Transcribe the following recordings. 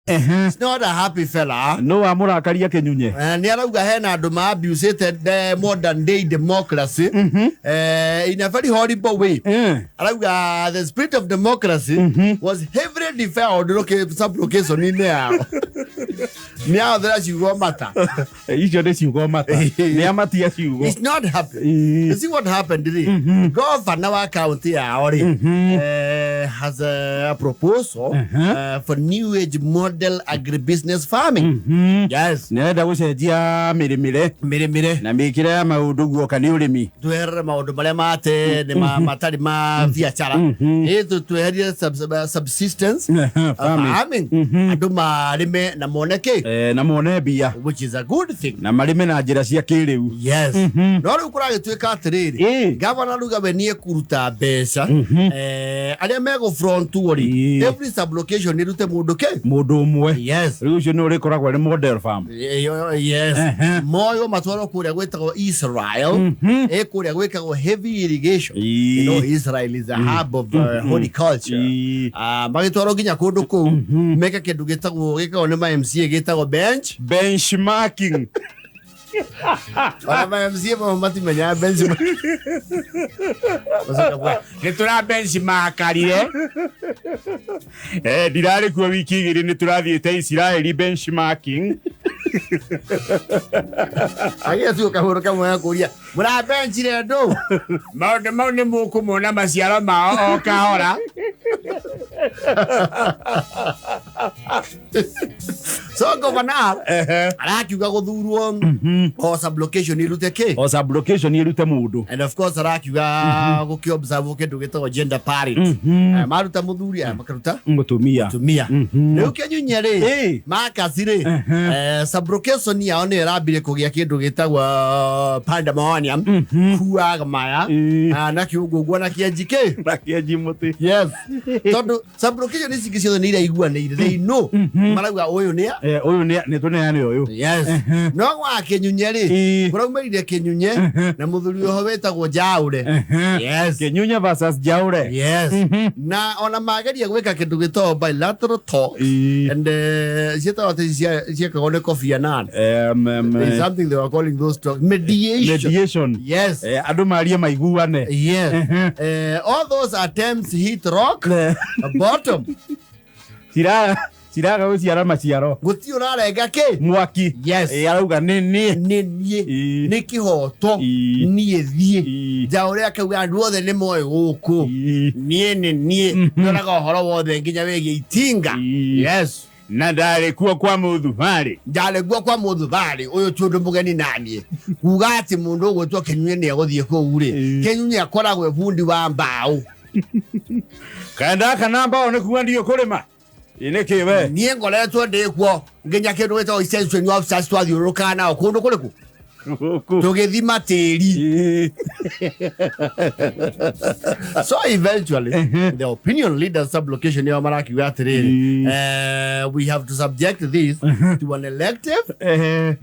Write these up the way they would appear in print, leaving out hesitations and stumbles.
Ehe. It's not a happy fella. No wamũrakaria kĩnyunye. Nĩ arauga hena andũ ma abusĩte the modern day democracy in a very horrible way. Arauga the spirit of democracy was heavily defiled sub-location-inĩ yao. Nĩ ahũthĩra ciugo mata. Icio nĩ ciugo mata. Nĩ amatia ciugo. It's not happy. Ĩĩ. You see what happened rĩ? Governor wa county yao rĩ has a proposal for new age model agribusiness farming. Yes. Nĩ arenda gũcenjia mĩrĩmĩre Mĩrĩmĩre. na mĩkĩre ya maũndũ guoka nĩ ũrĩmi. Tweherere maũndũ marĩa mate nĩ matarĩ ma biacara, ĩ tweherie subsistence Farming. farming, andũ marĩme na mone kĩ? Na mone mbia. Which is a good thing. Na marĩme na njĩra cia kĩrĩu. Yes, no rĩu kũragĩtuĩka atĩrĩrĩ, gavana ruga we niĩ kũruta mbeca, arĩa megũfrontwo rĩ, every sublocation ĩrute mũndũ kĩ? Mũndũ ũmwe. Yes. Rĩu ũcio nĩ ũrĩkoragwo arĩ model farm. Yes. Moyo matwarwo kũrĩa gwĩtagwo Israel, ĩ kũrĩa gwĩkagwo heavy irrigation. You know Israel is a hub of horticulture. Ah, magĩtwarwo nginya kũndũ kũu meke kĩndũ gĩtagwo, gĩkagwo nĩ ma MCA, gĩtagwo bench Benchmarking. Ona ma MCA mamwe matimenyaga bench. Nĩ tũra benchmarkarire. Ndirarĩ kuo wiki 2, nĩ tũrathiĩte Isiraeli benchmarking. Agĩa tu kahũrũ kamwe gakũria mũrabenchire ndũ? Maũndũ mau nĩ mũkũmona maciaro mao o kahora. So governor arakiuga gũthurwo o sublocation irute kĩ? O sublocation ĩrute mũndũ. And of course arakiuga gũkĩ observe kĩndũ gĩtagwo gender parity. Maruta mũthuri, makaruta mũtumia. Mũtumia. Rĩu kĩnyunye rĩ, makasi rĩ, sublocation yao nĩyo ĩrambire kũgĩa kĩndũ gĩtagwo pandemonium, kuaga maya na kĩũngũngũ na kĩenji kĩ. Na kĩenji mũtĩ. Yes, tondũ sublocation ici ingĩ ciothe nĩ iraiguanĩire, they know, marauga ũyũ nĩ Ũyũ nĩ tũneane ũyũ. Yes, no gwa kĩnyunye rĩ, kũraumĩrire kĩnyunye na mũthuri ũho wĩtagwo Njaũre. Yes. Kĩnyunye versus Njaũre. Yes, na ona mageria gwĩka kĩndũ gĩtagwo bilateral talks and ciĩtagwo atĩ ciekagwo nĩ Kofi Annan. There's something they were calling those talks, mediation. Mediation. Yes. Andũ marie maiguane. Yes. All those attempts hit rock bottom. Ciraga gũciara maciaro. Gũtirĩ ũrarenga kĩ? Mwaki. Yes. Arauga nĩ niĩ. Nĩ niĩ. Nĩ kĩhoto. Niĩ thiĩ. Njaũre akauga andũ othe nĩ moĩ gũkũ niĩ nĩ niĩ ndoraga ũhoro wothe nginya wĩgiĩ itinga. Yes. Na ndarĩ kuo kwa mũthubarĩ. Ndarĩ guo kwa mũthubarĩ, ũyũ ti ũndũ mũgeni naniĩ kuga atĩ mũndũ ũgwĩtwo Kĩnyunye nĩ egũthiĩ kũu rĩ. Kĩnyunye akoragwo e bundi wa mbaũ. Kenda kana mbao nĩ kuga ndiũ kũrĩma. Ĩ nĩkĩ we? Niĩ ngoretwo ndĩ kuo nginya kĩndũ gĩtagwo extension officers, twathiũrũrũkaga nao kũndũ kũrĩkũ? Gũkũ. Tũgĩthima tĩri. So eventually the opinion leaders sublocation yao marakiuga atĩrĩrĩ, we have to subject this to an elective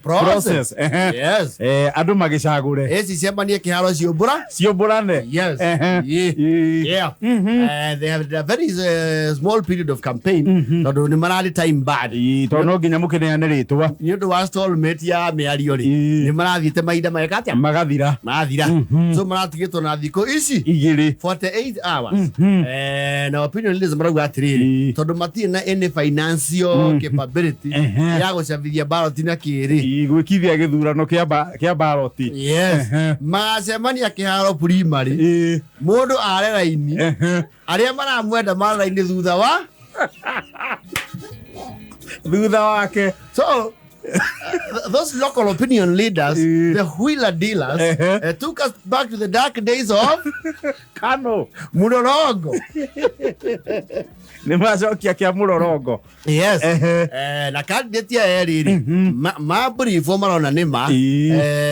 process. Process. Yes. Andũ magĩcagũre. Ĩci cemanie kĩharo ciũmbũra. Ciũmbũrane. Yes. Yeah. They have a very small period of campaign tondũ nĩ mararĩ time bad. Ĩĩ, tondũ no nginya mũkĩneane rĩtwa. Nĩ ũndũ wa stallmate ya mĩario rĩ, nĩ marathiĩte mahinda meka atĩa? Magathira. Mathira. So maratigĩtwo na thikũ ici 2. 48 hours. Na opinion leaders marauga atĩrĩrĩ, tondũ matirĩ na any financial capability ya gũcabithia ballot na kĩrĩ. Gwĩkithia gĩthurano kĩa baroti. Yes, magacemania kĩharo primary, mũndũ are raini, arĩa maramwenda mare raini thutha wa thutha wake. So those local opinion leaders, the wheeler dealers, took us back to the dark days of Kano. Murorongo. Nĩ macokia kĩa mũrorongo. Yes. Na candidate ya erĩ rĩ, ma briefo marona nĩ ma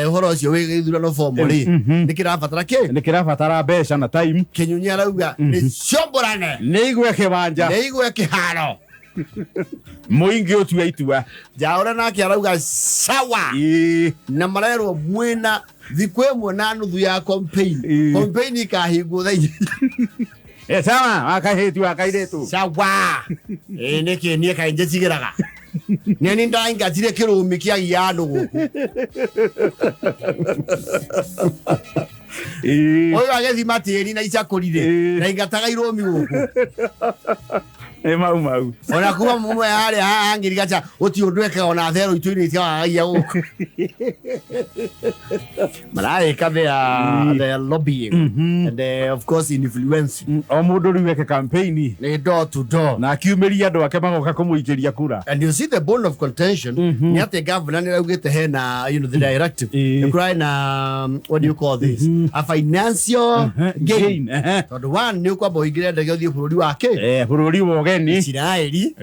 ũhoro ũcio wĩ gĩthurano fomo rĩ, nĩ kĩrabatara kĩ? Nĩ kĩrabatara mbeca na time. Kĩnyunyi arauga nĩ ciũmbũrane. Nĩ igue kĩwanja. Nĩ igue kĩharo. Mũingĩ ũtue itua. Njaũre nake arauga sawa. Na marerwo mwĩna thikũ 1.5 ya campaign. Campaign ikahingwo thaa 2. Sawa wakahĩtu wakairĩtu. Sawa. Ĩ nĩkĩ niĩ kaĩ njĩtigĩraga? Nĩ niĩ ndaingatire kĩrũmi kĩa andũ gũkũ. Ũyũ agĩthima tĩri na icakũri rĩ, ndaingataga irũmi gũkũ. Nĩ mau mau. Ona kuma mumwe harĩa haha ngirigaca gũtirĩ ũndũ ekaga ona therũ itu-inĩ itiagagia gũkũ. Mararĩka their lobbying and of course influence. O mũndũ rĩu eke campaign Nĩ door to door. Na akiumĩria andũ ake magoka kũmũikĩria kura. And you see the bone of contention nĩ atĩ governor nĩ araugĩte hena the directive. Nĩ kũrarĩ na what do you call this? A financial gain. Tondũ one nĩ ũkwamba ũingĩre ndege ũthiĩ bũrũri wa kĩ? Bũrũri wa ũgeni. Isiraeli.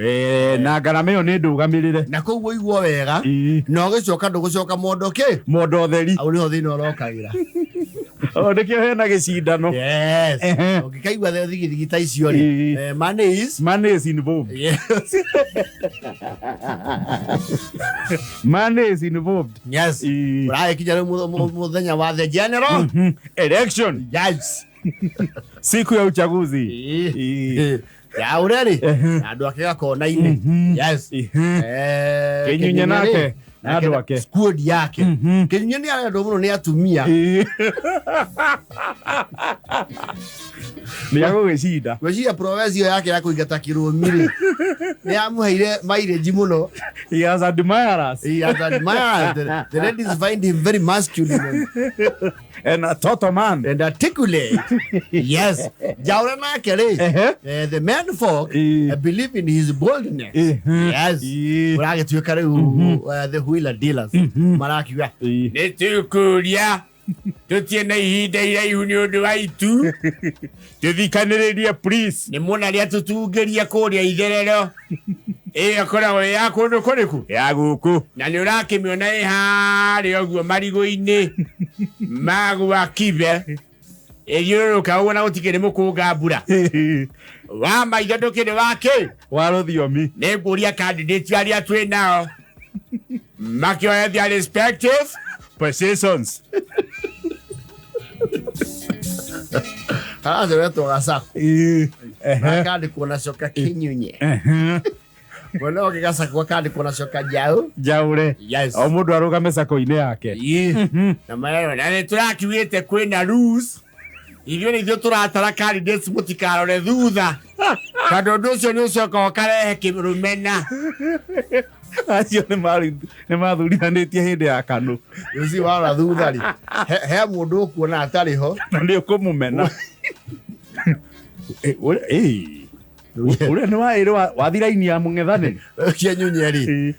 Na ngarama ĩyo nĩ ndũgamĩrĩre. Na koguo ũiguo wega. Na ũgĩcoka ndũgũcoka mondo kĩ? Mondo theri. Hau nĩho thĩna ũrokagĩra. O nĩkĩo hena gĩcindano. Yes. Ũngĩkaigua thigithigi ta icio rĩ, money is money is involved. Yes. Money is involved. Yes. Ũragĩkinya rĩu mũthenya wa the general election. Yes. Siku ya uchaguzi. Ya ũrĩa rĩ, andũ ake gakona-inĩ. Yes. Kĩnyunye nake na andũ ake. Squad yake. Kĩnyunye nĩ arendwo mũno nĩ atumia. Nĩ agũgĩcinda. Gwĩciria prowess ĩyo yake ya kũingata kĩrũmi rĩ, nĩ yamũheire mileage mũno. He has admirers. He has admirers. The ladies find him very masculine. And a total man. And articulate. Yes. Jaura nake rĩ, the men folk believe in his boldness. Yes. Ũragĩtuĩka rĩu the wheeler dealers. Marakiuga, nĩ tũkũria tũtie na ihinda iraihu nĩ ũndũ wa itu. Tũthikanĩrĩrie please. Nĩ muona rĩa tũtungĩria kũrĩa itherero. Ĩyo ĩkoragwo ĩ ya kũndũ kũrĩkũ? Ya gũkũ. Na nĩ ũrakĩmĩona ĩ harĩa ũguo marigũ-inĩ ma gwa Kibe. Ĩthiũrũrũka ũguo na gũtikĩrĩ mũkũnga mbura. Wa maitho ndũkĩrĩ wa kĩ? Wa rũthiomi. Nĩ ngũria candidate arĩa twĩ nao makĩoya their respective positions. Harathewetwo gacako. Akandĩkwo na coka Kĩnyunye. Mwena ũngĩ gacako gakandĩkwo na coka Njaũ. Njaũre. Yes. O mũndũ arũgame cako-inĩ yake. Na marerwo na nĩ tũrakiugĩte kwĩna rules. Ithuĩ nĩ ithuĩ tũratara candidates mũtikarore thutha. Tondũ ũndũ ũcio nĩ ũcokaga ũkarehe kĩrũmena. Acio nĩ mathurithanĩtie hĩndĩ ya KANU. You see warora thutha rĩ, he mũndũ ũkuona atarĩ ho. Na nĩ ũkũmũmena. Ũrĩa nĩ wa ĩrĩ wathi raini ya mũng'ethanĩri. Kĩnyunye rĩ,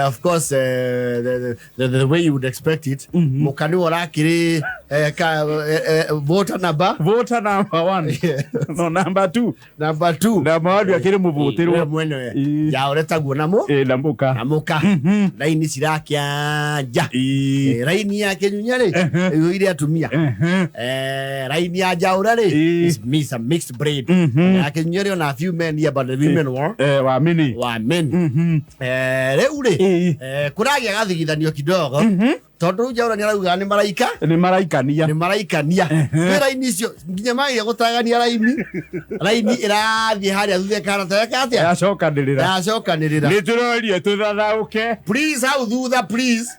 of course the way you would expect it, mũka nĩwe ũrakĩrĩ voter number. Voter number 1. No, number 2. Number 2. Number 1 akĩrĩ mũvũtĩrwo. Mwene. Ya ũretagwo na mũ? Na mũka. Na mũka. Raini cirakĩanja. Raini ya Kĩnyunye rĩ, ĩiyũire atumia. Raini ya Njaũra rĩ, is a mixed breed. Ya Kĩnyunye rĩ, ona few men here, but the women were wa many. Wa many. Rĩu rĩ, kũragĩa gathigithanio kidogo. Tondũ rĩu Njaũra nĩ arauga nĩ maraika. Nĩ maraikania. Nĩ maraikania. Kwĩ raini icio nginya magĩrĩire gũtagania raini. Raini ĩrathiĩ harĩa thutha ĩkahana ta ĩka atĩa? Yacokanĩrĩra. Yacokanĩrĩra. Nĩ tũrorie tũthathaũke. Please, hau thutha please.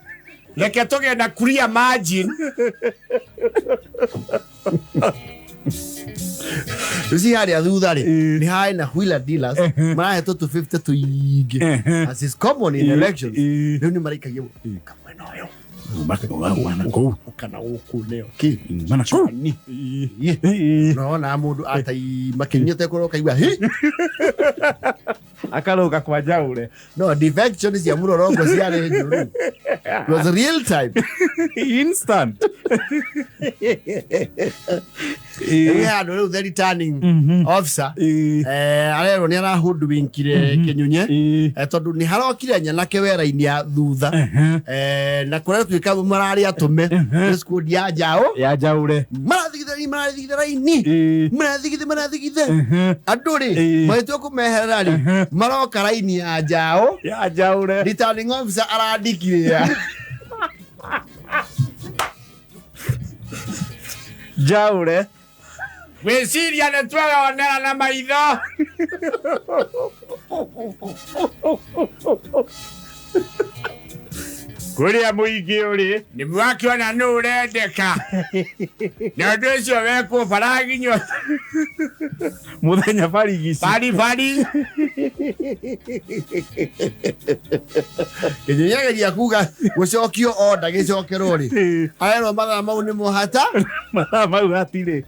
Reke tũgĩe na clear margin. You see harĩa thutha rĩ, nĩ harĩ na wheeler dealers marahetwo 250 tũingĩ. As is common in elections. Rĩu nĩ maraikagia kamwena ũyũ. Kana gũkũ nĩyo kĩ? Nona mũndũ ataima kĩnyuĩte kũrĩa ũkaigua hi. Akarũga kwa Njaũre. No, defection cia mũrorongo ciarĩ njũru. It was real time. Instant. Rĩu handũ rĩu the returning officer, arerwo nĩ arahũndwinkire Kĩnyunye, tondũ nĩ harokire nyanake wera-inĩ ya thutha. Na kũrĩa tuĩka mararĩ atũme, nĩ squad ya Njaũ. Ya Njaũre. Marathigitha marathigitha raini. Marathigitha marathigitha. Andũ rĩ, magĩtua kũmeherera rĩ, maroka raini ya Njaũ. Ya Njaũre. Returning officer arandikire. Njaũre. Gwĩciria nĩ tweyonera na maitho. Kũrĩa mũingĩ ũrĩ nĩ mwakĩona nũ ũrendeka, na ũndũ ũcio wekwo baraginywo Mũthenya barigici. Baribari. Kĩnyenyegeria kuga gũcokio onda gĩcokerwo rĩ, arerwo mathaa mau nĩ mũhata. Mathaa mau hatirĩ.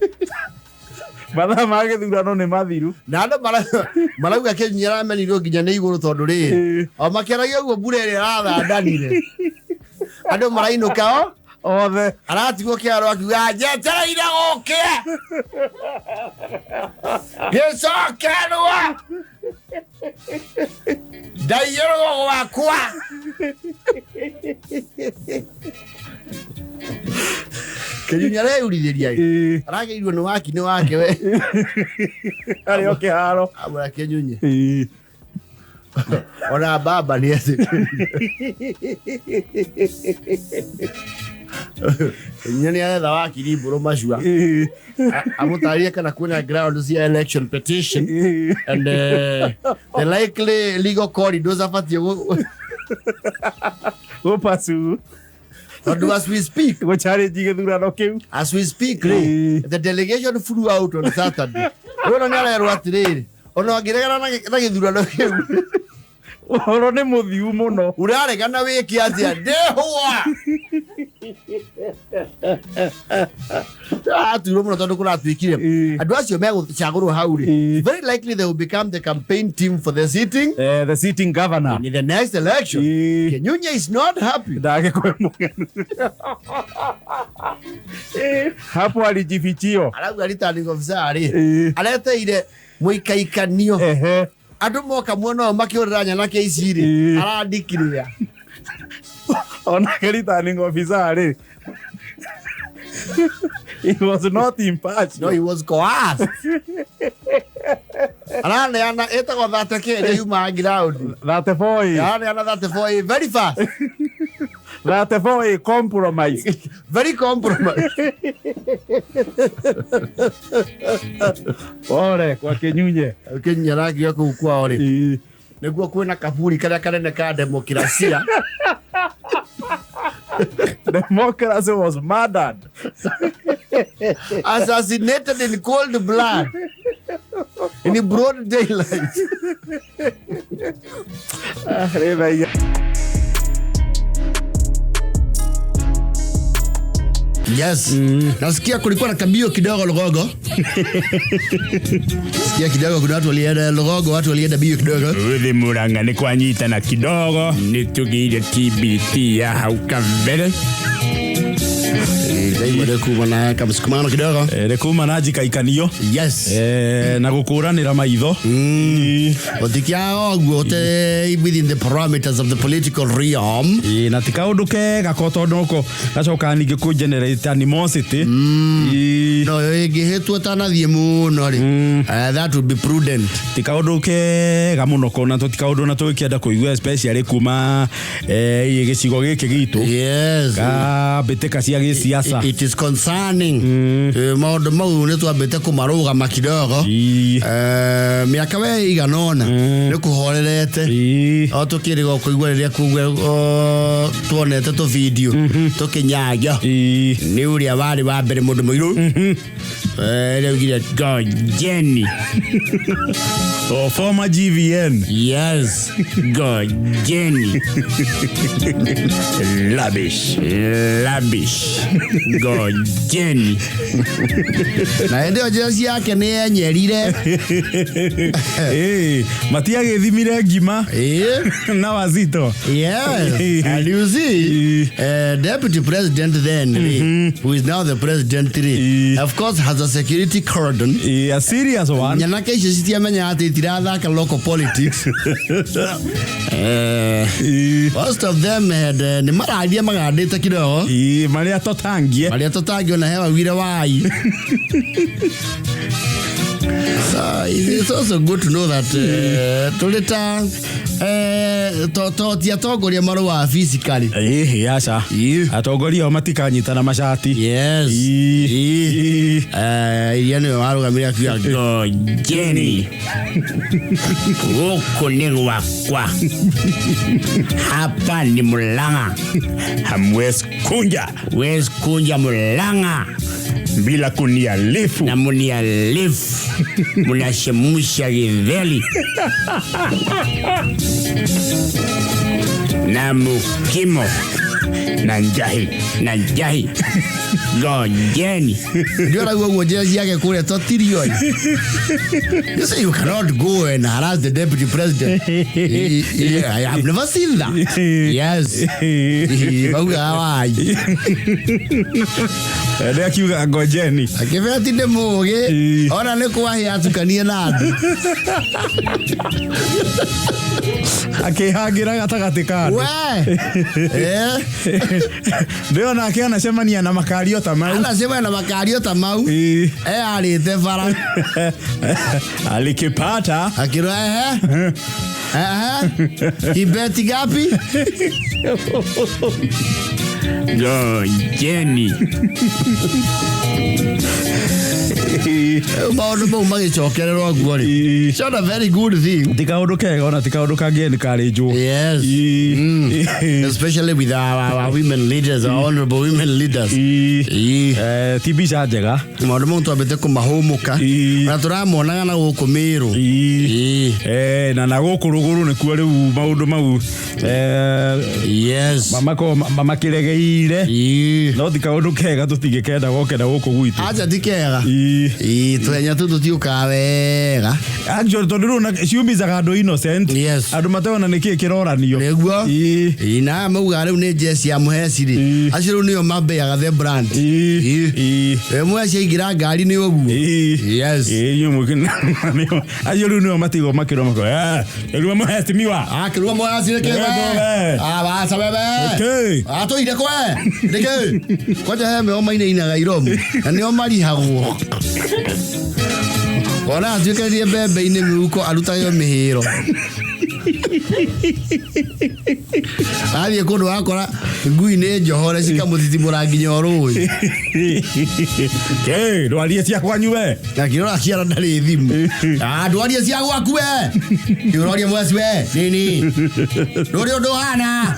Mathaa ma gĩthurano nĩ mathiru. Na andũ marauga Kĩnyunya aramenirwo nginya nĩ igũrũ tondũ rĩrĩ, o makĩaragia ũguo mbura ĩrĩa ĩrathandanire, andũ marainũka o othe. Aratigwo kĩaro akiuga njetereire gũkĩe Gĩcokerwo ndaiyũrwo gwakwa. Kĩnyunya areyurithĩria ĩ, aragĩirwo nĩ waki nĩ wake we. Arĩ o kĩharo. Amũra Kĩnyunye ona baba nĩ eci Kĩnyunya nĩ aretha wakiri mbũrũ macua amũtarĩrie kana kwĩna ground cia election petition and the likely legal corridors abatiĩ Gũpasu. Tondũ as we speak, Gũchallenge gĩthurano kĩu. As we speak rĩ, the delegation flew out on Saturday. Rĩu ona nĩ arerwo atĩrĩrĩ, ona angĩregana na gĩthurano kĩu, Ũhoro nĩ mũthiu mũno. Ũraregana wĩke atĩa? Ndĩhũa aturwo mũno tondũ kũratuĩkire andũ acio megũcagũrwo hau rĩ, very likely they will become the campaign team for the sitting The sitting governor in the next election. Kenyunya is not happy. Ndagĩkwe mũgeni hapo alijifichio. Arauga returning officer rĩ, areteire mũikaikanio, andũ moka mwena ũyũ makĩũrĩra nyanake ici rĩ, arandikirĩa. Onake returning officer rĩ, he was not impartial. No, he was coerced. Araneana ĩtagwo 30K ĩrĩa yumaga ground. 34A. Araneana 34A very fast. 34A compromise. Very compromised. Pole kwa Kinyunye. Kinyunye arakiuga kũu kwao rĩ, nĩguo kwĩna kaburi karĩa kanene ka demokrasia. Democracy was murdered. Assassinated in cold blood in broad daylight. Rĩ. Yes. Nasikia kulikuwa na kabio kidogo Lugogo. Sikia kidogo kuna watu walienda Lugogo, watu walienda bio kidogo. Rũthĩ Mũrang'a nĩ kwanyitana kidogo nĩ tũgĩire TBT ya hau kabere. Ndaigua nĩ kuma na kamsukumano kidogo. Nĩ kuma na njikaikanio. Na gũkũranĩra maitho. Gũtikiaga ũguo te within the parameters of the political realm. Ĩ, na ti kaũndũ kega ko tondũ noko gacokaga ningĩ kũ generate animosity. No ĩngĩhĩtwo tanathiĩ mũno rĩ, that would be prudent. Ti kaũndũ kega mũno kona to ti kaũndũ na tũgĩkĩenda kũigua, especially kuma gĩcigo gĩkĩ gitũ ka mbĩtĩka cia gĩsiasa. It is concerning. Maũndũ mau nĩ twambĩte kũmarũgama kidogo. Mĩaka we igana ũna nĩ kũhorerete, o tũkĩrĩga kũigua rĩrĩa kugua tuonete tũ video tũkĩnyagia nĩ ũrĩa warĩ wa mbere mũndũ mũirũ. Rĩaugire ngojeni. O former GVN. Yes. Ngojeni. Rubbish, rubbish, ngojeni. Na hĩndĩ ĩyo njĩra ciake nĩ enyerire. Matiagĩthimire ngima na wazito. Yes. And you see, deputy president then, who is now the president, of course, has a security cordon. A serious one. Nyanake icio citiamenya atĩ itirathaka local politics. Most of them had nĩ mararia magandĩte kidogo. Marĩa tũtangie. Marĩa tũtangie ona he waugire wai. So it's also good to know that tũrĩ ta to ti atongoria marũaga physically. Ĩhĩ, aca. Ĩ. Atongoria ao matikanyitana macati. Yes. Ĩ. Ĩ. Ĩ. Iria nĩwe warũgamire akiuga Ngojeni, gũkũ nĩ gwakwa, hapa ni Murang'a, Hamwezi kunja wezi kunja Murang'a bila kunialifu. Na munialifu, munashemusha githeri na mukimo na njahi. Na njahi. Ngojeni. Ndio arauga ũguo njĩra ciake kũrĩa totirioi. You say you cannot go and harass the deputy president. Yeah, I have never seen that. Yes. Maugaga wai. Nĩ akiuga ngojeni. Akĩbea ti ndĩ mũgĩ. Ĩ. Ona nĩ kwahĩa atukanie na andũ. Akĩhangĩra gatagatĩ ka andũ. We. Ndĩ onake anacemania na makario ta mau. Anacemania na makario ta mau. Ĩ. Eyarĩte bara. Alikipata. Akĩrwo ehe. Ehe. Kibeti gapi? Ngojeni. Rĩu maũndũ mau magĩcokererwo ũguo rĩ. Ĩ. It's not a very good thing. Ti kaũndũ kega ona ti kaũndũ kangĩ karĩnjwo. Yes. Ĩ. Especially with our women leaders, our honorable women leaders. Ĩ. Ĩ. Ti mbica njega. Maũndũ mau twambĩte kũmahũmũka. Ĩ. Na tũramonaga na gũkũ Mĩrũ. Ĩ. Ĩ. Na na gũkũ rũgũrũ nĩkuo rĩu maũndũ mau Yes. makorwo makĩregeire. Ĩ. No ti kaũndũ kega tũtingĩkenda goke na gũkũ gwitũ. Acha ti kega. Ĩ. Ĩ, tũhenya tũtũ tiũkaga wega. Actually tondũ rĩu ciumizaga andũ innocent. Yes. Andũ matarona nĩkĩĩ kĩroranio. Nĩguo. Ĩ. Ĩ, na aya maugaga rĩu nĩ njeci ya mũheci rĩ. Ĩ. Acio rĩu nĩo mambeaga the brand. Ĩ. Ĩ. Ĩ. We mũheci aingĩra ngari nĩ ũguo. Ĩ. Yes. Ĩ, inyuĩ acio rĩu nĩo matigwo makĩrwo mako rĩu mũhecimiwa. Akĩruga mũheci nĩkĩ Nĩkĩ we? we? Ah, baca bebe. Nĩkĩ? Atũire kwe. Nĩkĩ? Kwanja he meo mainainaga iromo na nĩo marihagwo. Ona atuĩkanĩrie mbembe-inĩ mĩhuko arutage mĩhĩro. Athiĩ kũndũ wakora ngui nĩ njohore cikamũtitimũra nginya rũĩ. Kĩ, ndwarie cia kwanyu we. Akĩrora ciara ndarĩ thimũ. Ah, ndwarie cia gwaku we. Kĩũroria mweci we. Nini? Ndũrĩ ũndũ ũhana.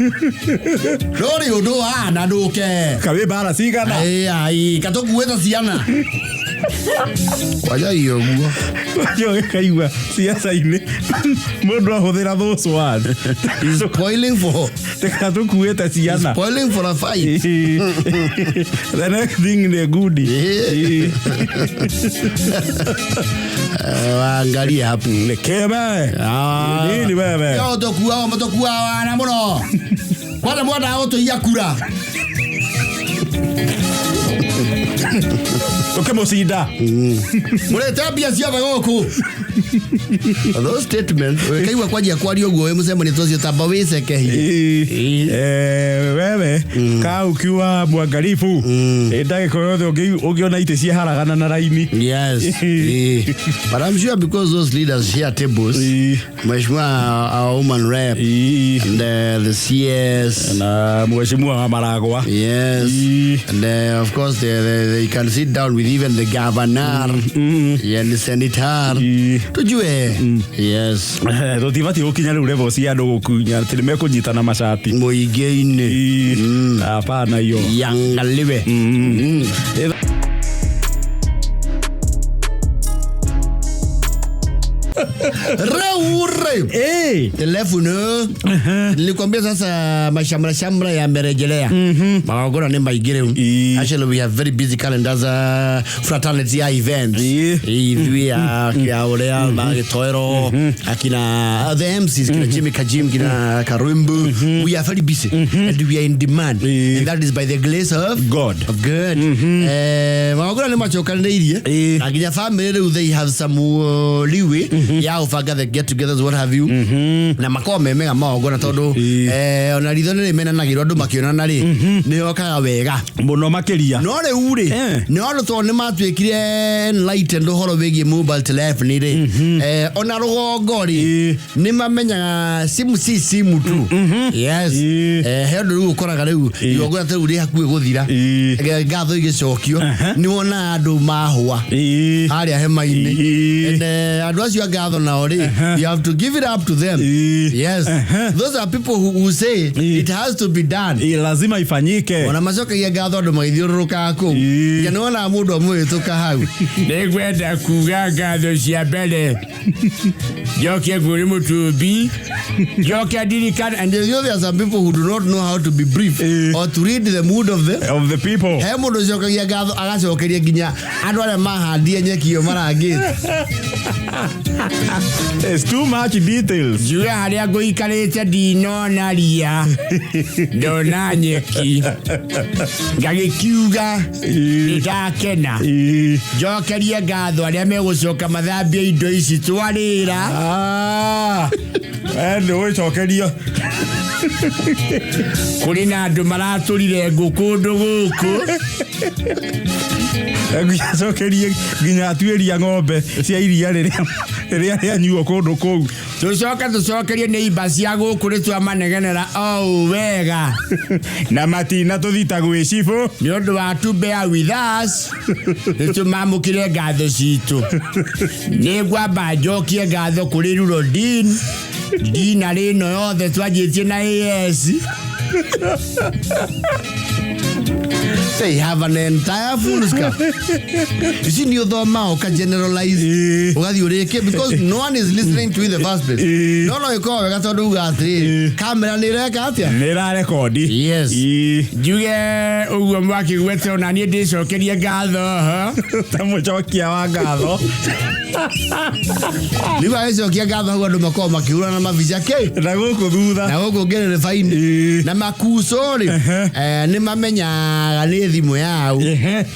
Ndũrĩ ũndũ ũhana ndũke. Kawĩ mbara cigana. Ai ai, katũkuĩte ciana. Kwanja ũguo. Kwanja ũgĩkaigua ciaca-inĩ mũndũ ahũthĩra those words. He's spoiling for Tũkuĩte ciana. spoiling for a fight. The next thing nĩ ngudi. Waangalie hapo. Nĩkĩ we? Ah. Nini wewe? Yo tũkuaga mũtũkuaga wana mũno. Kwanja mwendaga gũtũiya kura. Ũkĩmũcinda. Mũrĩte mbia ciothe gũkũ. Those statements, ũkaigua kwanjia kwaria ũguo wĩ mũcemanio ta ũcio tamba wĩcekehie. Wewe kaa ukiwa mwangalifu. Ndagĩka o yothe ũngĩona itĩ ciaharagana na raini. Yes. But I'm sure because those leaders share tables, Mheshimiwa our woman rep and the CS Na mheshimiwa wa Maragwa. Yes. And of course they can sit down with even the governor and the senator. Tujue. Yes. Tũtibatiĩ gũkinya rĩu level cia andũ gũkinya atĩ nĩmekũnyitana macati. Mũingĩ-inĩ. Hapana hiyo. Yangaliwe. Rĩu rĩ. Telefono. Nilikwambia sasa mashamra shamra yamerejelea. Magongona nĩ maingĩ rĩu. Actually we have very busy calendars, fraternity ya events. Ithuĩ a ũrĩa magĩtoero akina the MCs kina Jimmy Kajim kina Karumbu. We are very busy and we are in demand. And that is by the grace of God. Of God. Magongona nĩ macokanĩrĩirie. Na nginya family rĩu they have some leeway ya gũbanga the get togethers what have have you. Na makoragwo me mega magongona tondũ ona ritho nĩ rĩmenanagĩrwo andũ makĩonana rĩ, nĩ yokaga wega Mũno makĩria. No rĩu rĩ, nĩ andũ tondũ nĩ matuĩkire enlightened ũhoro wĩgiĩ mobile telephony rĩ, ona rũgongo rĩ, nĩ mamenyaga simu si simu tu. Yes. He ũndũ rĩu ũkoraga rĩu igongona ta rĩu rĩ hakuhĩ gũthira, ngatho igĩcokio, nĩ wonaga andũ mahũa harĩa hema-inĩ. And andũ acio a ngatho nao rĩ, you have to give it up to them. Yes, those are people who say it has to be done. Lazima ifanyike. Ona macokagia ngatho andũ magĩthiũrũrũkaga kũu, nginya nĩ wonaga mũndũ amũhĩtũka hau. Nĩngwenda kuga ngatho cia mbere njoke kũrĩ mũtũmbi, njoke ndirikane. And you know there are some people who do not know how to be brief or to read the mood of the of the people. He mũndũ ũcokagia ngatho agacokeria nginya andũ arĩa mahandire nyeki ĩyo marangĩte. It's too much details. Njuge harĩa ngũikarĩte ndinona ria, ndona nyeki, ngagĩkiuga nĩndakena. Njokerie ngatho arĩa megũcoka mathambie indo ici twarĩra. Ah, nĩ ũgĩcokerio. Kũrĩ na andũ maratũrire ngũ kũndũ gũkũ. Acokerie nginya atuĩria ng'ombe cia iria rĩrĩa rĩrĩa rĩanyuo kũndũ kũu. Tũcoke tũcokerie nĩ imba cia gũkũ nĩ twamanegenera o wega na matina tũthita gwĩ cibũ. Nĩ ũndũ wa to bear with us, nĩ tũmamũkĩre ngatho citũ. Nĩ ngwamba njokie ngatho kũrĩ Rural Dean dina rĩno yothe twanjĩtie na AS. They have an entire full scarf. You see, nĩ ũthomaga ũka generalize, ũgathiĩ ũrĩkie because no one is listening to you in the first place. No ĩkorwo wega tondũ uga atĩrĩrĩ, kamera nĩ ĩreka atĩa? Nĩ ĩrarekondi. Yes. Njuge ũguo mwakĩgwete ona niĩ ndĩcokerie ngatho ho. Ta mũcokia wa ngatho. Rĩu agĩcokia ngatho hau andũ makoragwo makĩhũrana na mabica kĩ na gũkũ thutha. Na gũkũ ngerereba-inĩ na makuco rĩ, nĩ mamenyaga nĩ thimũ yau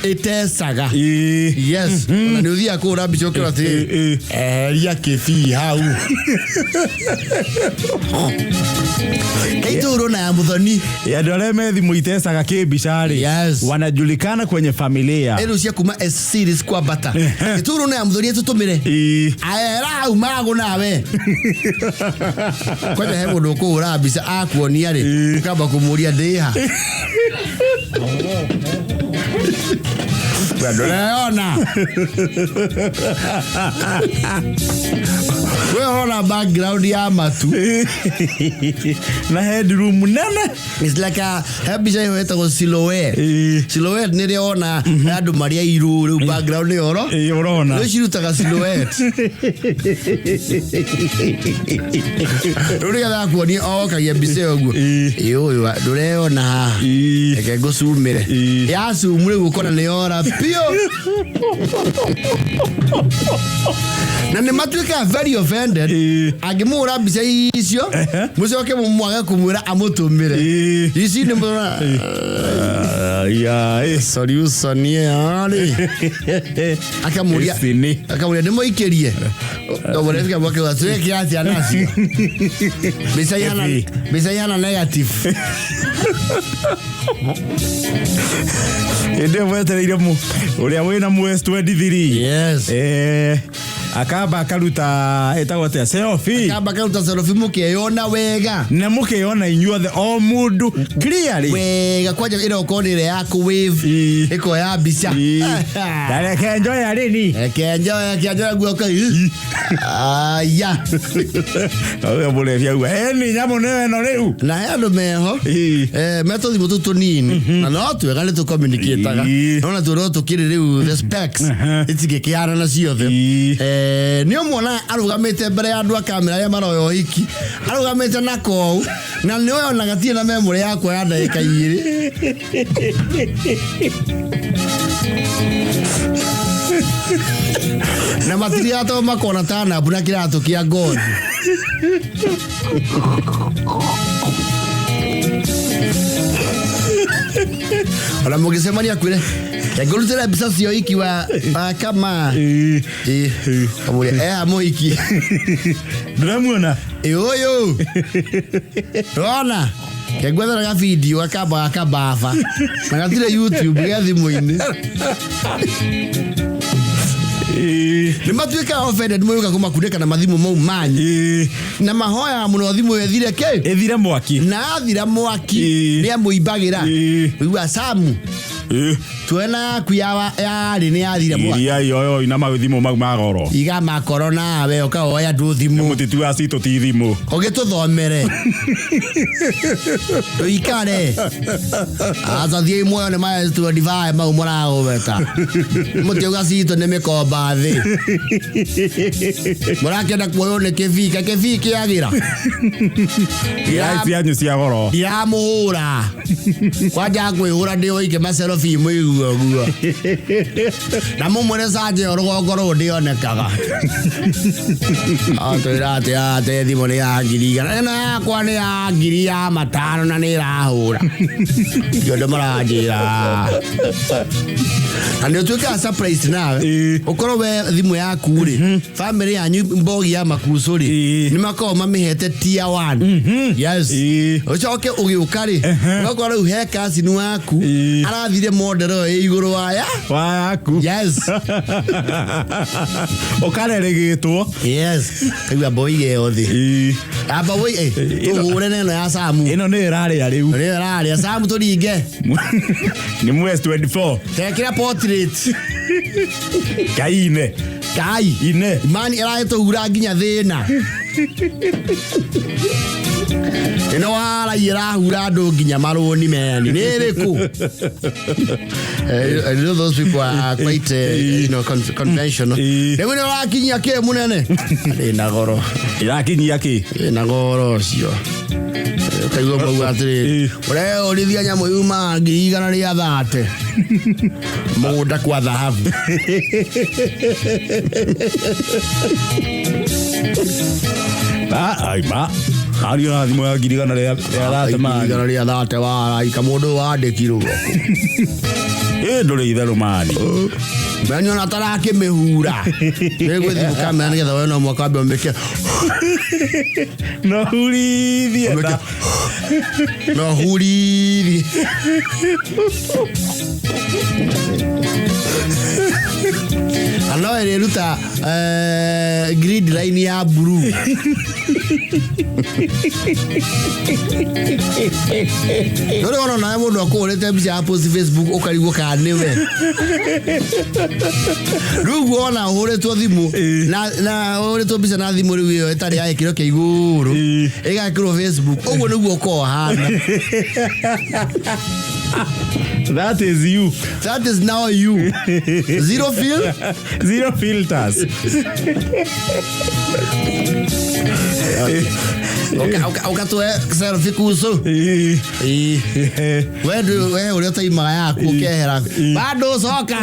ĩtecaga. Yes, ona nĩ ũthiaga kũhũra mbica ũkĩrwo atĩrĩrĩ, eheria kĩbii hau kaitũrwo na ya mũthoni. Andũ arĩa me thimũ itecaga kĩmbica rĩ, wanajulikana kwenye familia. Ĩrĩu cia kuma S series kwambata, gĩtũrwo na ya mũthoni ĩtũtũmĩre aera hau magũ nawe kwanja he mũndũ ũkũhũra mbica akuonia rĩ, ũkamba kũmũria ndĩha ndũreyona we ũrona background ya matu na headroom nene. It's like a he mbica ĩyo ĩtagwo silhouette. Silhouette nĩ rĩo wona andũ marĩ airũ, rĩu background ĩyo oro Ũrona. Rĩu cirutaga silhouette, rĩu nĩgetha akuonie okagia mbica ĩyo ũguo. Ĩ ũyũ ndũreyona haha, reke ngũcumĩre. Yacumu rĩu ũkona nĩ yora biũ na nĩ matuĩkaga very offended angĩmũhũra mbica icio mũcoke mwage kũmwĩra amũtũmĩre. Ici nĩ mũrona Ya, solution ĩyo rĩ, akamũria Ici nĩ akamũria nĩ mũikĩrie ũmũrefika mwake twĩke atĩa nacio mbica ihana Ibi. Mbica ihana negative. Hĩndĩ ĩyo mwetereire ũrĩa wĩna mu S23. Akamba akaruta ĩtagwo atĩa, selfie. Kamba karuta selfie mũkeyona wega. Na mũkeyona inyuothe o mũndũ clearly. Wega kwanja ĩrokorwo nĩ ĩrĩa ya kũ-wave, ĩkoya mbica. Tareke njoya rĩni. Reke njoya kĩanjoya guoko aya. Ũyũ mũrebi auga ĩni nyamũ nĩyo ĩno rĩu. Na he andũ meho metũthimũ tũu tũnini na no twega nĩ tũcommunicataga, no natuo no tũkĩrĩ rĩu the specs itingĩkĩhanana ciothe. Nĩ ũmuona arũgamĩte mbere ya andũ a kamera arĩa maroya ũhiki, arũgamĩte na kou na nĩ ũyũ ona gatirĩ na memory ya kuoya ndagĩka 2. Na matiriaga tondũ makona ta nambu na kĩratũ kĩa ngothi. Ona mũngĩcemania kwĩre Ngũrutĩra mbica cia ũhiki wa wa kama. Ĩ. Kamũria eha mũhiki. Ndĩramuona. Ĩ ũyũ. Rona. Kengwethera ga video gakamba gakababa. Na gatirĩ YouTube ge thimũ-inĩ. Nĩ matuĩkaga offended mũgĩũka kũmakundĩka na mathimũ mau manyu. Na mahoyaga mũno thimũ ĩyo ĩthire kĩ? Ĩthire mwaki. Na athira mwaki Ĩ. nĩ amũimbagĩra. Ĩ. Ũigua Samu tuona yaku ya yarĩ nĩ yathira mwaki. Iria yoyo ina mathimũ mau ma goro. Iga makoro nawe ũkaoya andũ thimũ. Mũtitu wa citũ ti thimũ. Ũgĩtũthomere. Tũikare. Aca thiĩi muoyo nĩ ma S25 mau mũragũbeta. Mũtiauga citũ nĩ mĩkomba thĩ. Mũrakĩenda kuoywo nĩ kĩbii, ka kĩbii kĩagĩra. Iria cianyu cia goro. Ndiramũhũra. Kwanja kwĩhũra ndĩ oike macerobi mũigue ũguo. Na mũmwĩre canja ĩyo rũgongo rũũ ndĩonekaga. Atwĩra atĩ atĩ thimũ nĩ ya 100,000. Ĩno yakwa nĩ ya 5,000 na nĩ ĩrahũra. Ndio ũndũ maranjĩra. Na nĩ ũtuĩkaga surprise nawe. Ĩ. Ũkorwo we thimũ yaku rĩ, family yanyu mbogi ya makucũ rĩ, Ĩ. nĩ makoragwo mamĩhete tier one. Yes. Ĩ. Ũcoke ũgĩũka rĩ, ũgakora rĩu he cousin waku Ĩ. arathire model ĩyo ĩ igũrũ wa ya. Wa yaku. Yes. Ũkareregĩtwo. Yes. Kaigua mboige ĩyo thĩ. Ĩ. Amba woi eh, tũhũre na ĩno ya Samu. Ĩno nĩ ĩrarĩa rĩu. Nĩyo ĩrarĩa Samu tũringe. Nĩ mwes 24. Tekĩra portrait. Kai ine. Kai. Ine. Imani ĩragĩtũhura nginya thĩna. Ĩno warai ĩrahura andũ nginya marũni meni. Nĩ ĩrĩkũ? I know those people are quite you know, conventional. Ĩ. Rĩu nĩ ũrakinyia kĩ mũnene? Ĩna goro. Ĩrakinyia kĩ? Ĩna goro ũcio. Ũkaigua mauga atĩrĩrĩ, Ĩ. ũreũrithia nyamũ yuma 130,000. Mũgũnda kwa thahabu. Ah, ai ma. Ario na thimũ ya 130,000 mani. 130,000 waraika mũndũ wandĩkirwo. Ĩ ndũrĩ itherũ mani. Meni ona tarakĩmĩhura. Nĩgwĩthiĩ kamera nĩgetha we no mwaka wambe ũmĩke. No hurithie. Ũmĩke. No hurithie. Na no ĩrĩruta grid line ya blue. Ndũrĩ wona nawe mũndũ akũhũrĩte mbica ya post Facebook ũkarigwo kana nĩwe. Rĩu wona ũhũrĩtwo thimũ na ũhũrĩtwo mbica na thimũ rĩu ĩyo ĩtarĩ ya gĩkĩro kĩa igũrũ ĩgekĩrwo Facebook ũguo nĩguo ũkoragwo ũhana. That is you. That is now you. Zero feel. Zero filters. Ũkatũhe selfie kucu. Ĩ. Ĩ. We ndũ we ũrĩa ũtaimaga yaku ũkehera. Bado coka.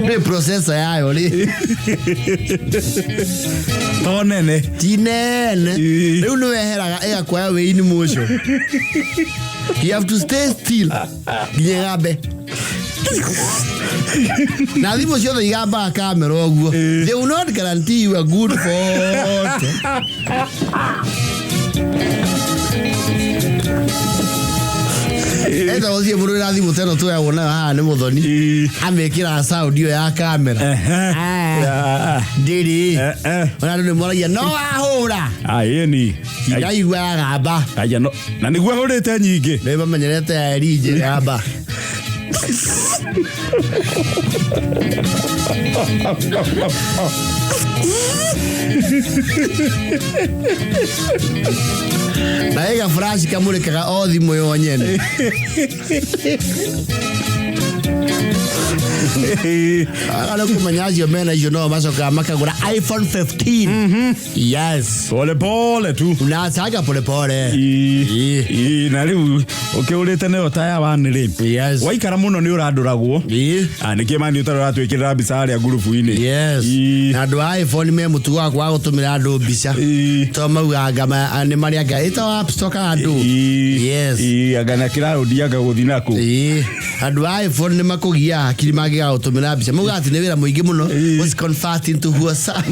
Nĩ processor yayo rĩ. To nene. Ti nene. Ĩ. Rĩu nĩ weheraga ĩgakuoya wĩ in motion. You have to stay still. Nginya ĩgambe. Na thimũ ciothe igambaga kamera ũguo. They will not guarantee you a good photo. Etha ũthiĩ mũndũ wĩna thimũ ta ĩno tuoyagwo nayo haha nĩ mũthoni. Amĩkĩraga sound ĩyo ya kamera. Ah, ndĩrĩ. Ona andũ nĩ moragia no wahũra. Ah, ĩni. Ndaigua yagamba. Aya no. Na nĩguo hũrĩte nyingĩ. Nĩ mamenyerete ya Elijah yamba. Na ĩga flash kamũrĩkaga o thimũ yo nyene. Aga kũmenya acio mena icio no macokaga makagũra iPhone 15. Yes. Pole pole tu. Unasaga pole pole. Ii. Ii, na rĩu ũkĩũrĩte nayo taya wani rĩ. Yes. Waikara mũno nĩ ũrandũragwo. Ii. Ah, nĩkĩ mani ũtarĩ ũratwĩkĩrĩra mbica harĩa ngurubu-inĩ? Yes. Ii. Na andũ a iPhone me mũtugo wa kwaga gũtũmĩra andũ mbica. Ii. To maugaga nĩ marĩa anga ĩtagwo App Store kana andũ. Ii. Yes. Ii, anga na kĩraũndi anga gũthiĩ nakũ. Ii. Andũ a iPhone nĩ makũgiaga hakiri mangĩaga gũtũmĩra mbica. Maugaga atĩ nĩ wĩra mũingĩ mũno. Ii. What's convert into WhatsApp?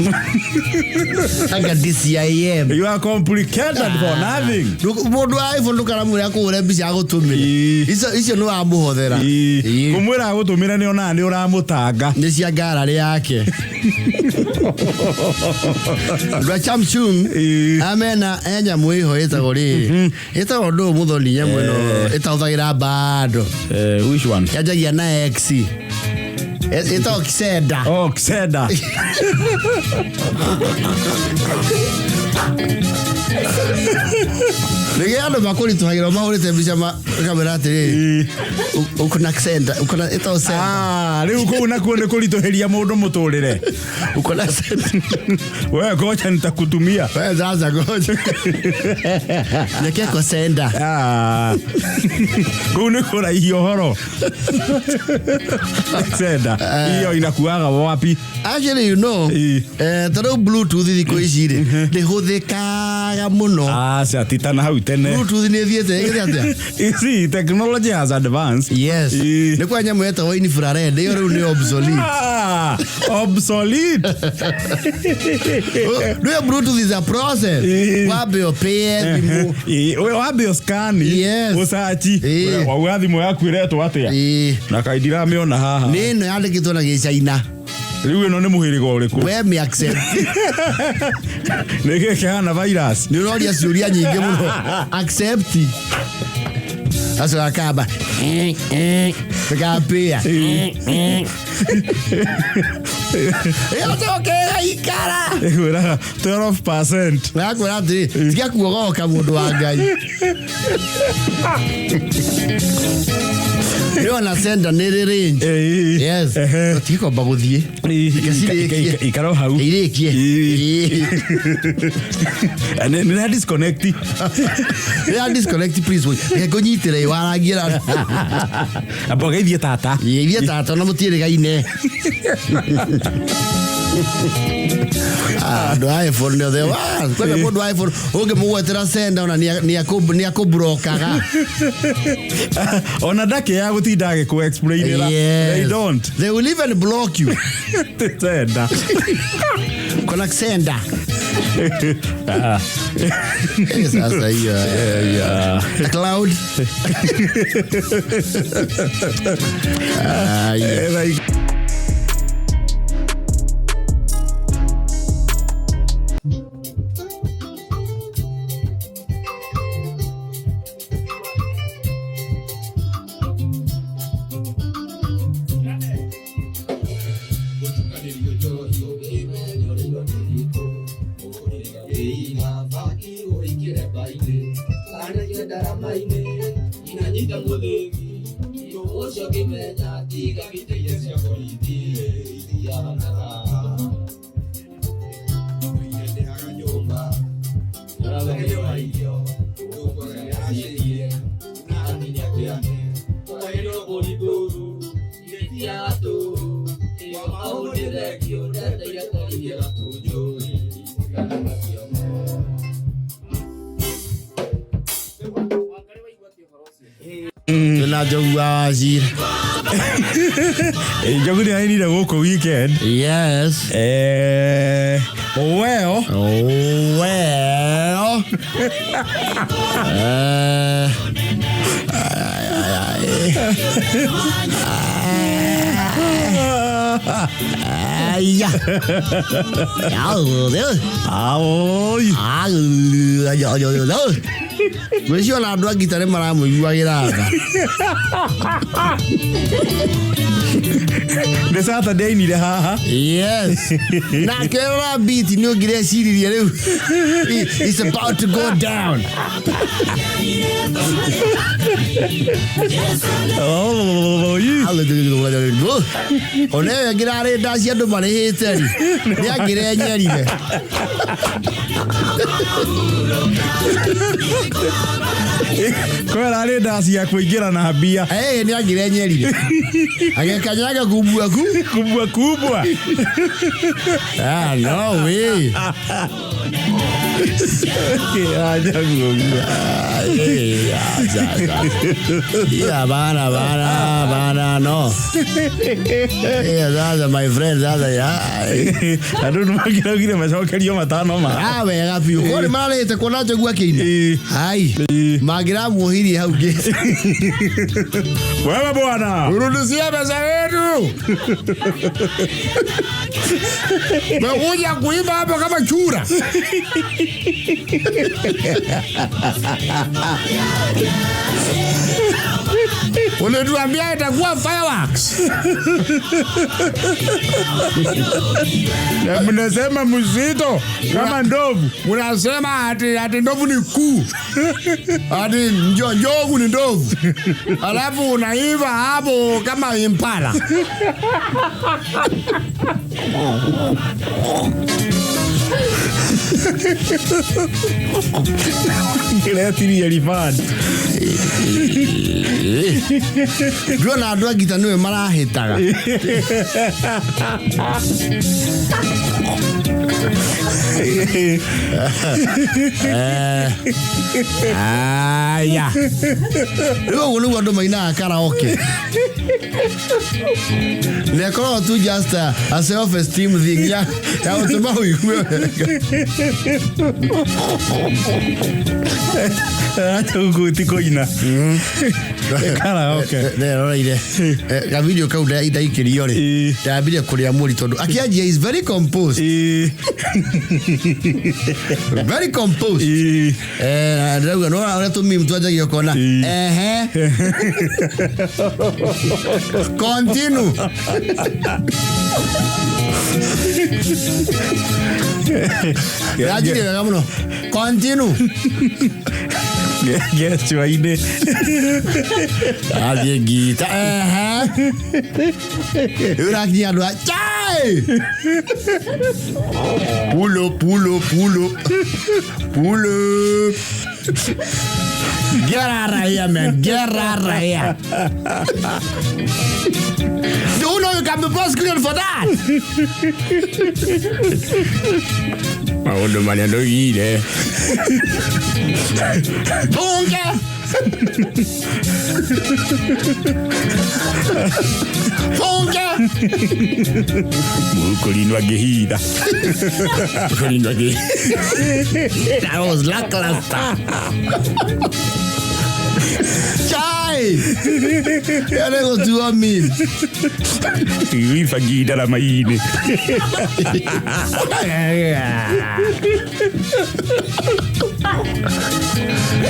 Anga DCIM. You are complicated for nothing. Mũndũ wa iPhone ndũkaramwĩra akũhũre mbica agũtũmĩre. Ii. Icio nĩ wamũhothera. Ii. Ii. Kũmwĩra agũtũmĩre nĩ onaga nĩ ũramũtanga. Nĩ cia ngararĩ yake. Andũ a Samsung Ii. amena e nyamũ ĩho ĩtagwo rĩrĩ ĩtagwo ndũ mũthoni nyamũ ĩno ĩtahũthagĩra bando. Which one? Yanjagia na X. Ĩtagwo Xenda. Oh, Xenda. Rĩrĩa andũ makũritũhagĩra mahũrĩte mbica makamera atĩrĩrĩ Ii. uko na Xenda, uko na ĩtagwo Xenda. Ah, rĩu kũu nakuo nĩ kũritũhĩria mũndũ mũtũrĩre. Uko na Xenda. We ngoja nitakutumia. Wewe sasa ngoja. Nyekeko Xenda. Ah. Kũu nĩ kũraihia ũhoro. Xenda. Hiyo inakuaga wapi? Actually, you know, Ii. ta rĩu Bluetooth thikũ ici rĩ ndĩhũthĩkaga mũno. Aca ti ta na hau tene. Bluetooth nĩ ĩthiĩte ĩgĩthiĩ atĩa? You see, technology has advanced. Yes. Ii. Nĩ kwa nyamũ yetagwo infrared ĩyo rĩu nĩ obsolete. Ah, obsolete. Nĩyo Bluetooth is a process. Ii. Wambe ũpĩe thimũ. Ii, we wambe ũscan, Yes. ũcaci. Ii. Wauga thimũ yaku ĩretwo atĩa? Ii. Na kaĩ ndiramĩona haha. Nĩ ĩno yandĩkĩtwo na gĩcaina. Rĩu ĩno nĩ mũhĩrĩga ũrĩkũ? We mĩ accept. Nĩ kĩĩ kĩhana virus? Nĩ ũroria ciũria nyingĩ mũno. Accept. Acio akamba. Ndũkambĩa. Ĩgacoka ĩgaikara. Ĩkwĩraga 12%. Nakwĩra atĩrĩ, tiga kuogoka mũndũ wa Ngai. Nĩ ona Xenda nĩ rĩ range. Ĩĩ. Yes. Ehe. Tũtikwamba gũthiĩ. Ĩĩ, Reke cirĩkie. Ikara o hau. Irĩkie. Ĩĩ. Ĩĩ. Nĩ nĩ disconnect. Rĩrĩa disconnect please wait. Reke ngũnyitĩre warangie na. Amba ũgeithie tata. Ithiĩ tata na mũtiĩrĩgaine. Andũ a iPhone nĩ othe. Kwenda mũndũ wa iPhone ũngĩmũgwetera Xenda ona nĩ akũbrokaga. Ona ndakĩaga gũtinda agĩkũ explainĩra. They don't. They will even block you. Xenda. Kuna Xenda. Sasa hiyo. Cloud. Ah, yeah. Like Twĩna Njogu wa Wachira. Njogu nĩ ainire gũkũ weekend. Yes. Well. Well. Aya. Aoi. Ngwĩciria ona andũ a ngita nĩ maramũiguagĩra tha. Nĩ Saturday ainire haha. Yes, na akĩrora beat nĩ ũngĩreciririe rĩu it's about to go down. Ona ĩyo ĩngĩ rarĩ ndaci andũ marĩhĩte rĩ, nĩ angĩrenyerire. Kwera arĩ ndaci ya kũingĩra na mbia. Ĩ, nĩ angĩrenyerire agĩkanyaga kubwa ku kubwa kubwa. Ah, no way. Ah, yeah, yeah, bana bana bana, no. Yeah, sasa my friend, sasa ya. Andũ nĩ makĩraugire macokerio matano ma. Ah, wega biũ. Korwo nĩ mararĩhĩte kuona Njogu akĩina. Hai. Mangĩramuohirie hau ngĩti. Wewe bwana. Urudishie pesa yetu. Mekuja kuimba hapo kama chura. Ulituambia itakuwa fireworks. Na mnasema mzito kama ndovu. Mnasema ati ndovu ni kuu. Ati njogu ni ndovu. Alafu unaiva hapo kama impala. Ngĩretirie refund. Ndĩrona andũ a ngita nĩwe marahĩtaga. Aya. Rĩu ũguo nĩguo andũ mainaga karaoke. Na ĩkoragwo tu just a self esteem thing ya gũtũma ũigue wega. Acha ti kũina. Karaoke. Nderoreire gavideo kau ndaikĩrio rĩ, ndambirie kũrĩa mũri tondũ akĩanjia is very composed. Very composed. Ndĩrauga no ũrĩa tũmeme twanjagia ũkona. Ehe. Continue. Ndĩranjirie wega mũno. Continue. Gecua-inĩ. Athiĩ ngita. Ehe. Rĩu ũrakinyia andũ a chai. Pull up, pull up, pull up. Pull up. Get out of here, man. Get out of here. Do you know you can be prosecuted for that? Maũndũ marĩa ndũgire. Bunge. Bunge. Mũkũrinwo angĩhitha. Mũkũrinwo angĩhitha. That was lackluster. Chai. Yale gũtua meme. Ibangi ndarama-inĩ.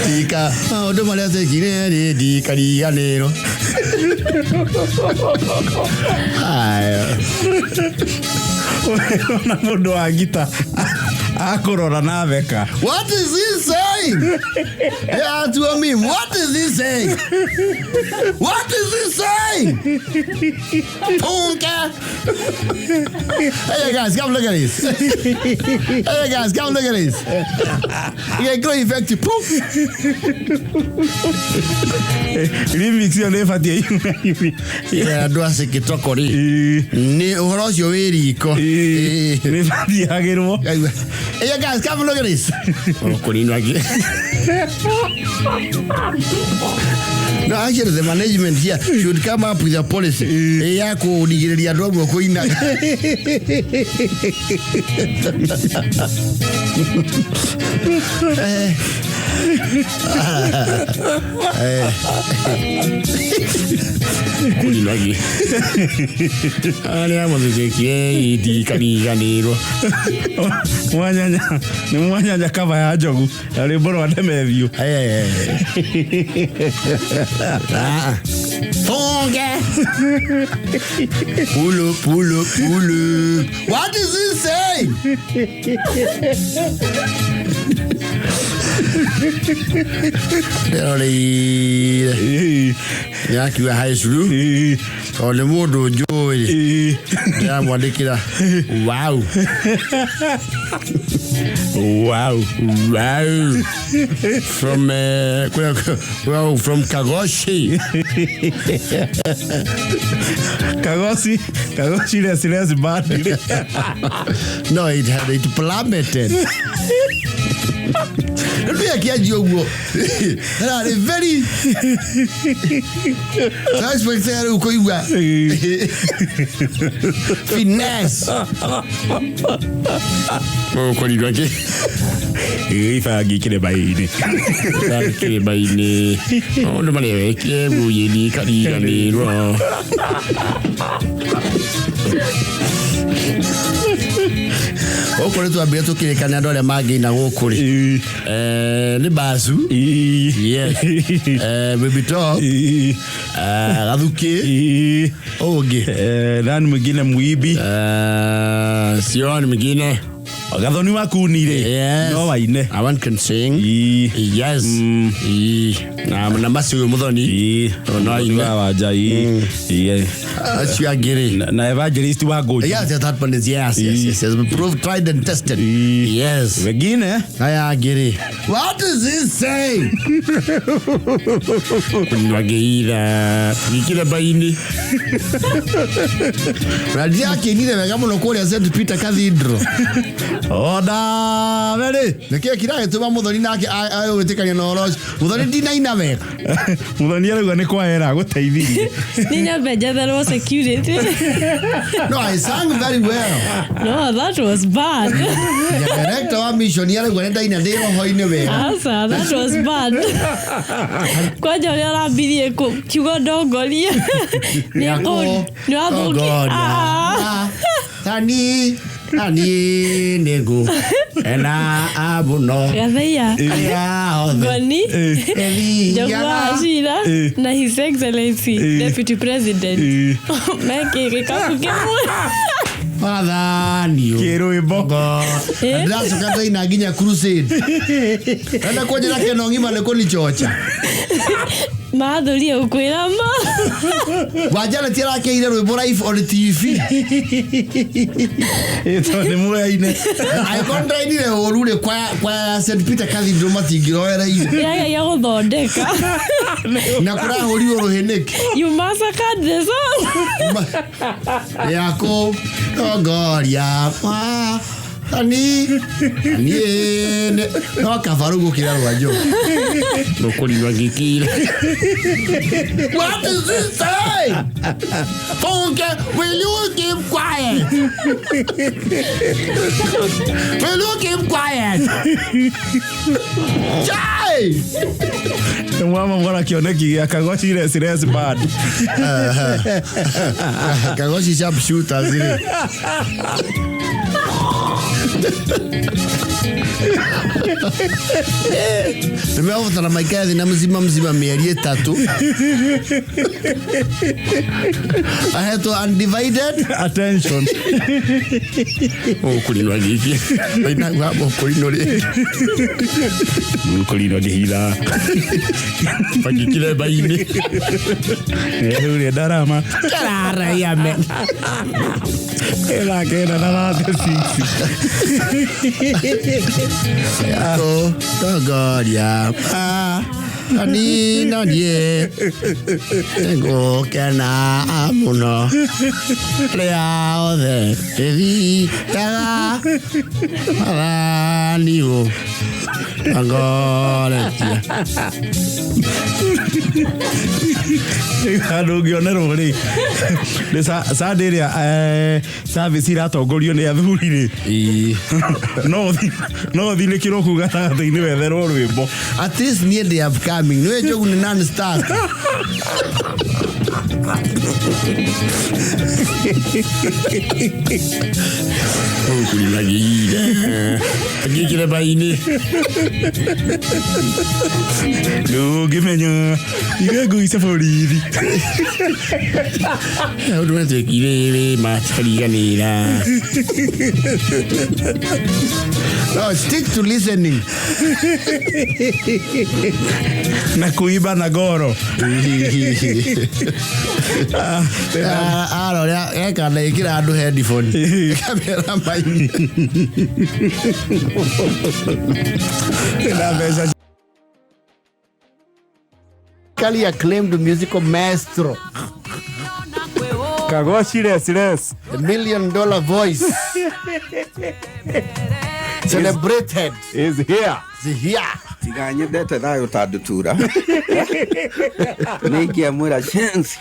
Ndika maũndũ marĩa twekire rĩ ndikariganĩrwo. Aya. Ona mũndũ wa ngita akũrora na theka. What is he saying? Yeah, to me, what is he saying? What is he saying? Punka. Hey guys, come look at this. Hey guys, come look at this. You get great effect. Poof. Remix ĩyo nĩ ĩbatiĩ yume. Yeah, andũ a Cikitoko rĩ. Nĩ ũhoro ũcio wĩ riko. Nĩ ĩbatiĩ hagĩrwo. Hey guys, come look at this. No, actually, the management here should come up with a policy ya kũrigĩrĩria andũ amwe kũina. Kũrinwo arĩa mũthicĩkie ndikariganĩrwo. Mwanyanya nĩ mwanyanya kaba ya njogu na rwĩmbo rwa Demethiũ. Funge. Pull up, pull up, pull up. What is he saying? Ndĩroreire nĩakiuga high school tondũ nĩ mũndũ njũĩ ndĩramwandĩkĩra wow. Wow. Wow. From well, from Kagoshi. Kagoshi, Kagoshi Residence Band. No, it had it plummeted. Ndio akianjia ũguo. Ararĩ very Suspect rĩu kũigua finesse. Mũkũrinwo akĩ Gĩbangi kĩrĩma-inĩ. Kĩrĩma-inĩ maũndũ marĩa wekire mũyĩni kariganĩrwo. Gũkũ nĩ twambire tũkĩrĩkana andũ arĩa mangĩina gũkũ rĩ. Nĩ Basu. Yes. Baby Top. Gathukĩ. Ũngĩ. Nani mwingine muibi? Sioni mwingine. Gathoni waku nire. Yes. No waine. I one can sing. Yes. Na macio muthoni. No aine. Wa wanja. Acio angĩ rĩ. Na evangelist wa Ngũnjũ. Yes, yes, that one is yes, yes, yes, yes. Proved, tried and tested. Yes. Wengine. Aya angĩ rĩ. What is he saying? Wagĩira gĩkĩra mbainĩ. Na ndiakĩinire wega mũno kũrĩa St Peter Cathedral. Ona very. Nĩkĩĩ kĩragĩtũma Muthoni nake agwĩtĩkania na ũhoro ũcio? Muthoni ndinaina wega. Muthoni arauga nĩ kwa era agũteithirie. Nĩ nyambe njetherwo security. No, I sang very well. No, that was bad. The director wa mission arauga nĩ ndaina ndĩ roho-inĩ wega. Asa, that was bad. Kwanja ũrĩa ũrambirie kiugo ndongorie. Nĩ wathũkia. Tani Tani nĩngũ ena mũno. Gatheia. Arĩa othe. Ngoni. Njogu wa Achira na His Excellency Deputy President. Mekĩ gĩkabu kĩmwe. Wathani. Kĩrwĩmbo. Ndĩracoka ndaina nginya crusade. Enda kwanjĩra keno ng'ima nĩ kũnichocha. Mathũrie gũkwĩra ma. Wanjana ti arakeire rwĩmbo live on TV. Ĩto nĩ muoyaine. Angĩkorwo ndĩrainire ũru rĩ kwa St Peter Cathedral matingĩroereire. Ĩrageragia gũthondeka. Na kũrahũrirwo rũhĩ nĩkĩ? You massacred the song. Yakũ tongoria Tani niĩ no kaba rĩu gũkĩra rwa Njogu. Mũkũrinwo ngĩkĩire. What is this saying? Funke, will you keep quiet? Will you keep quiet? Chai! Mama mbona kioneki gĩa Kagoshi Residence Band. Kagoshi sharpshooters rĩ. Nĩmegũbatara maikare thĩ na mzima mzima mĩeri ĩtatũ ahetwo undivided attention. Mũkũrinwo ngĩkĩire. Ndaigua mũkũrinwo rĩngĩ. Mũkũrinwo ngĩhitha. Bangĩkire mbainĩ. Rĩu ndarama. Karara me. Ĩra kenda na thate six. Yako tongoria Tani na niĩ nĩngũkena mũno rĩa othe ĩthiaga Mwathani ũtongoretie. Handũ ũngĩonerwo rĩ nĩ Sunday ĩrĩa service iratongorio nĩ athuri rĩ. No ũthinĩkĩrwo kũu gatagatĩ-inĩ wetherwo rwĩmbo. At least niĩ ndĩ upcoming. Nĩwe Njogu nĩ non-starter. Ũkũrinagĩire ngĩkĩre bainĩ Ndũngĩmenya iga ngui cia borithi. Ũndũ wetwĩkire rĩ matariganĩra. No, stick to listening. Na kuiba na goro. Arora eka na ĩkĩra andũ headphone. Kamera maini. Na mbeca. Critically acclaimed musical maestro. Kagoci les les. The Million Dollar Voice. Celebrated. Is here. Is here. Tiga nyendete thayũ ta ndutura nĩ ingĩamwĩra chance.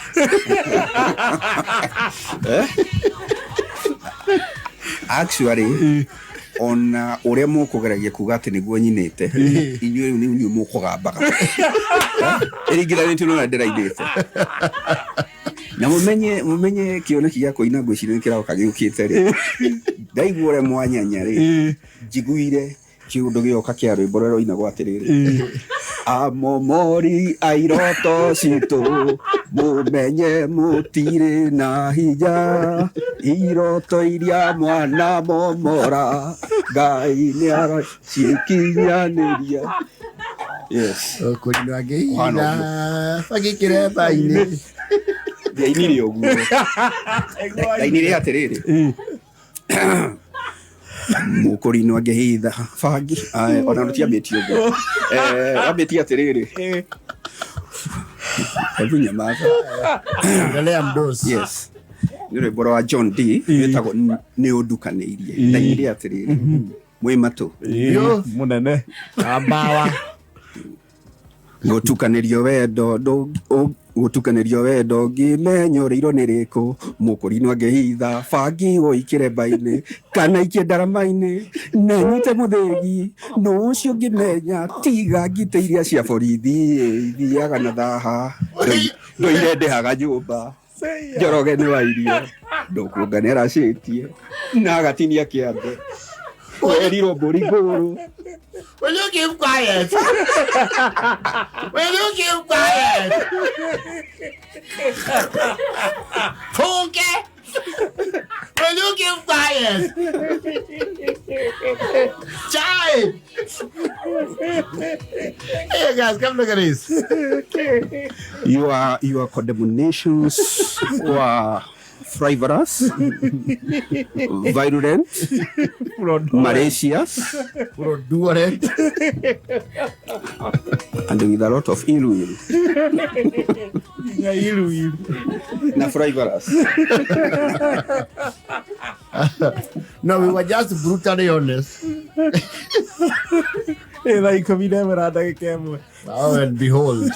Eh? Actually, ona ũrĩa mũkũgeragia kuga atĩ nĩguo nyinĩte, inyuĩ rĩu nĩ inyuĩ mũkũgambaga ĩringithanĩtio na ũrĩa ndĩrainĩte, na mũmenye kĩoneki gĩa kũina ngwĩciria nĩ kĩroka gĩũkĩte rĩ, ndaigua ũrĩa mwanyanya rĩ, njiguire kĩũndũ gĩoka kĩa rwĩmbo rũrĩa rũinagwo atĩrĩrĩ, amomori airoto citũ mũmenye mũtirĩ na hinya, iroto iria mwana momora Ngai nĩ aracikinyanĩria. Yes. Kũrinwo angĩhinda Kũhana bagĩkĩre bainĩ. Ndiainire ũguo, ndainire atĩrĩrĩ, mũkũrinwo angĩhitha bangi. Aya, ona rũtiambĩtie ũguo. Eh, wambĩtie atĩrĩrĩ, hebu nyamaza. Endelea mdosi. Yes, nĩ rwĩmbo rwa John D wĩtagwo Nĩ Ũndukanĩirie. Ndainire atĩrĩrĩ, mwĩ matũ? Yo. Munene. Ambawa. Gũtukanĩrio wendo gũtukanĩrio wendo ngĩmenya ũrĩirwo nĩ rĩkũ, mũkũrinwo angĩhitha bangi ũikĩre mbainĩ kana ikie ndarama-inĩ na nyite mũthĩgi nũ ũcio ngĩmenya, tiga ngitĩ iria cia borithi ithiaga na thaha. Ndũire ndĩhaga nyũmba Njoroge nĩ wa irio ndũkuonga nĩ aracĩtie na agatinia kĩande werirwo mbũri ngũrũ. Will you keep quiet? Will you keep quiet? Funke! Will you keep quiet? Chai! Hey guys, come look at this. Your condemnations were frivolous, virulent, malicious, Fraudulent. and with a lot of ill will. Na frivolous. No, we were just brutally honest. Ĩ thaa 11 na ndagĩka 1. Now and behold.